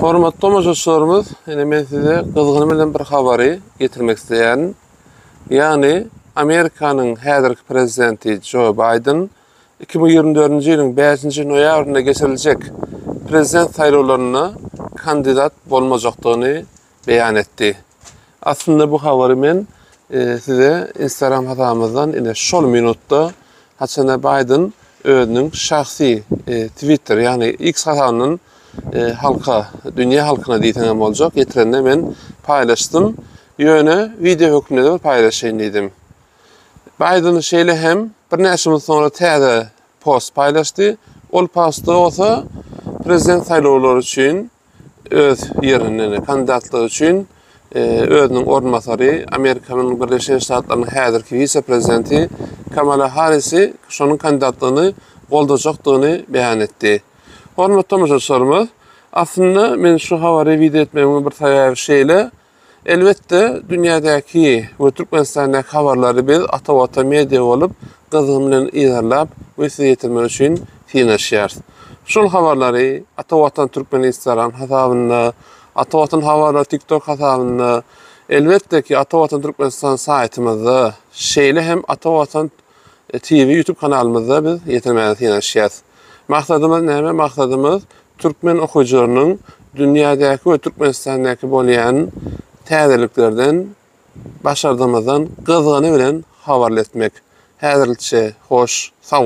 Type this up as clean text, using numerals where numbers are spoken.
Hormatly tomaşaçylarymyz, ine men size gyzgyny bilen bir habary getirmek isleýärin. Ýagny Amerikanyň häzirki prezidenti Jo Baýden 2024-nji ýylyň 5-nji noýabrynda geçiriljek prezident saýlawlarynda kandidat bolmajakdygyny beýan etdi. Aslynda bu habary men size Instagram hasabymyzdan ine şol minutda haçanda Baýden özüniň şahsy Twitter ýagny X hasabyndan halka, dünýä halkyna diýseň hem boljak, ýetirende men paýlaşdym. Ýöne wideo hökmünde bir paýlaşaýyn diýdim. Baýden şeýle hem birnäçe minut soňra täze post paýlaşdy. Ol postda bolsa prezident saýlawlary üçin öz ýerinden kandidatlygy üçin özüniň orunbasary Amerikanyň Birleşen Ştatlarynyň häzirki wise-prezidenti Kamala Harrisi şonuň kandidatlygyny goldajakdygyny beýan etdi. Hormatly tomaşaçylarymyz, aslynda men şu habary wideo etmegimiň bir sebäbi şeýle, Elbetde, dünýädäki we Türkmenistandaky habarlary biz Ata Watan Media bolup gyzgyn bilen yzarlap we size ýetirmek üçin synanyşýarys. Şol habarlary Ata Watan Türkmen Instagram hasabynda, Ata Watan Habarlar TikTok hasabynda, elbetde ki Ata Watan Türkmenistan saýtymyzda, şeýle hem Ata Watan TV YouTube kanalymyzda biz ýetirmäge synanyşýarys. Maksadymyz näme? Maksadymyz türkmen okyjylarynyň dünýädäki we Türkmenistandaky bolýan täzeliklerden başardygymyzdan gyzgyny bilen habarly etmek. Häzirlikçe hoş, sag.